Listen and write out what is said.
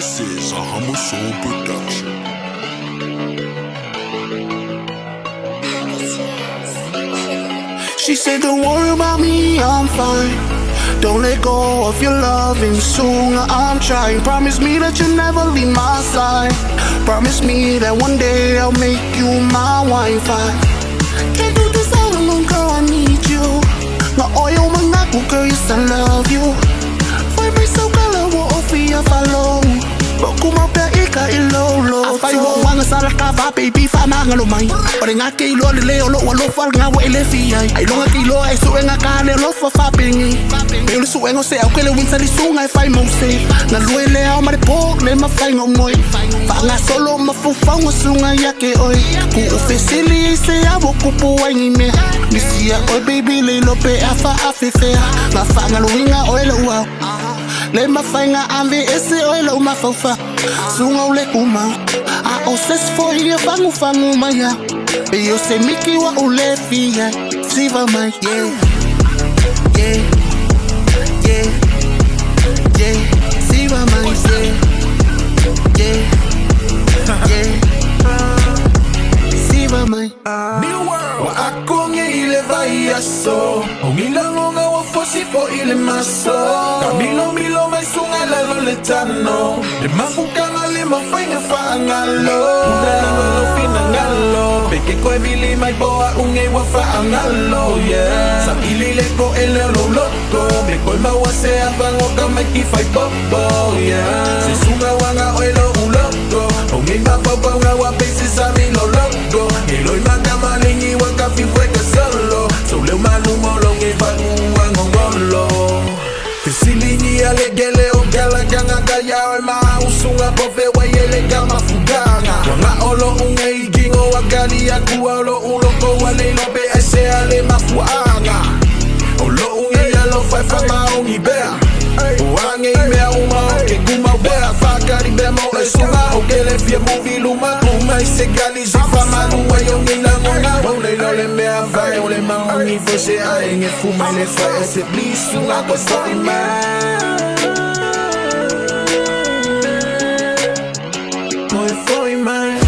This is a Humble Soul production. She said, "Don't worry about me, I'm fine. Don't let go of your loving soon. I'm trying. Promise me that you'll never leave my side. Promise me that one day I'll make you my wife. I can't do this all alone, girl. I need you. Nga oil mga girl, yes, I love you. Find myself if follow. Ika ilolo. Afai wo wanga sala ka va baby fa manga lo mai. Ore nga ke ilo le le olo wa lo fa nga wa ele fi ai. Ai longa ke ilo ai su nga ka le lo fa fa pingi. Pe le su ngo se au ke le winsa li su nga fai mo se. Na lue le au ma le po le ma fai ngo moi. Fa nga solo ma fu fa ngo su nga ya ke oi. Ku u fe sili se a wo ku pu ai ni me. Misia oi baby le lo pe a fa a fe fe. Nga fa nga lo inga oi lo wa. Le mafainga ave ese oi lo mafaufa. Sunga ule kuma. A o ses fo ia fangu fangu maya. Pe yo se miki wa ule fia. Siva mai, yeah. Yeah. Yeah. Yeah. Siva mai, yeah. Yeah. Yeah. Siva mai. New World. Wa ako nge ile vai aso. O ngilango nga wa fosi fo ile maso. Kamilo milo mai sunga lalo le tano. Le mafukanga le mafainga faangalo. Una lo finangalo. Peke ko vili mai boa unge wa faangalo, yeah. Sa ili le ko ele lo loko. Me ko mawa se avango ka mai ki fai popo, yeah. Se sunga wanga oilo uloko. O nge mapapa nga wa pesi sa mi lo loko. Nge loi maka malingi wa ka fi fue ka solo. So le malumo lo nge fangu wangongolo. Fisilingi ale gele o gala ganga kaya oi ma usunga kofe wa yele ka mafuganga. Wanga olo unge igingo wakali aku olo uloko wale lo be ese ale mafuanga. Olo unge yalo fai fa maongi bea. Oange i mea uma o ke kuma wea. Whakari bea mo e sunga o ke le fia movie luma. Uma i se gali si fa malu ai o ngi langonga. O le lo le mea vai o le maongi fo se ai nge fuma le fa e se bli sunga ko sorry man. Moi foi mai.